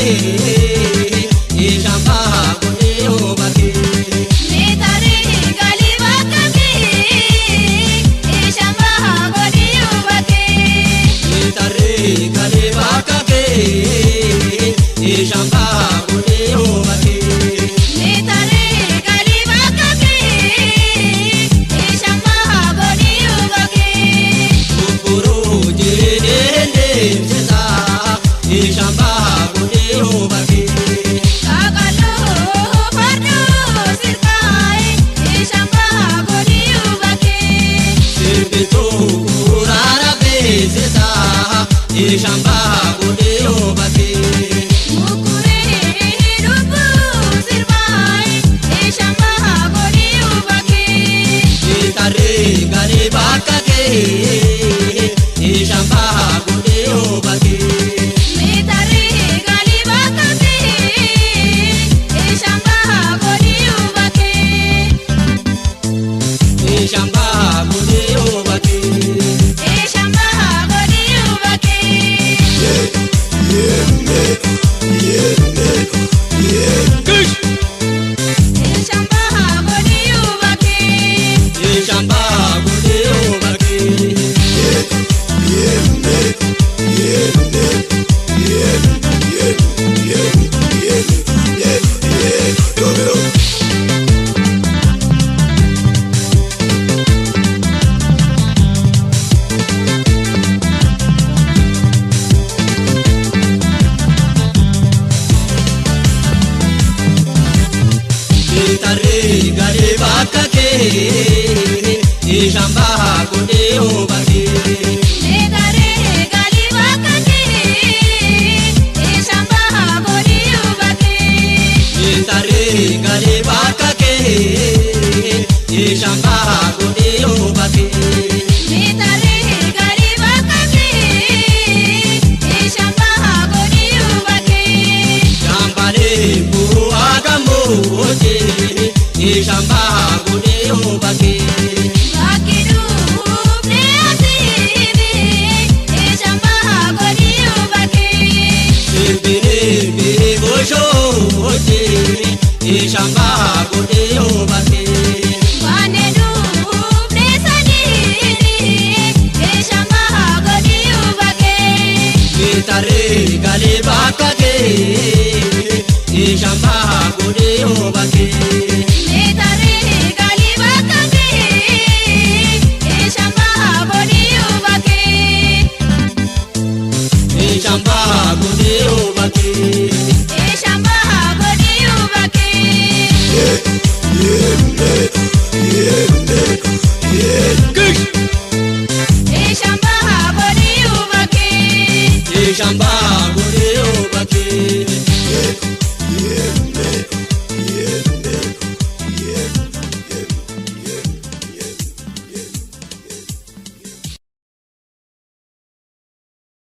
kee ishamba godhee obakee. Meetaree galii bakka kee ishamba godhee obakee. Meetaree galii bakka kee ishamba godhee obakee. Meetaree galii bakka kee ishamba godhee obakee. Gurguruu jedhee deemsisaa ishamba godhee obakee. Kakaloo fardoo sirkaayi ishamba godhee obakee. Sirbituu kuraara beeksisaa ishamba godhee obakee. Mukuree lubbuu sirbaayi ishamba godhee obakee. Meetaree galii bakka kee ishamba godhee obakee. Meetaree galii bakka kee ishamba godhee obakee. Ishamba godhee obakee. Ishamba godhee obakee. Ishamba godhee obakee. Ishamba godhee obakee. Meetaree galii bakka kee ishamba godhee obakee. Meetaree galii bakka kee ishamba godhee obakee. Meetaree galii bakka kee ishamba godhee obakee. Meetaree galii bakka kee ishamba godhee obakee. Jambalee bu'aa gammoojjii ishamba godhee obakee. Bakki duubni asiibi ishamba godhee obakee. Simbiree beekoshoojjii ishamba godhee obakee. Waanee duubni sadiini ishamba godhee obakee. Meetaree galii bakka kee ishamba godhee obakee. Meetaree galii bakka kee ishamba godhee obakee. Ishamba godhee obakee. Ishamba godhee obakee.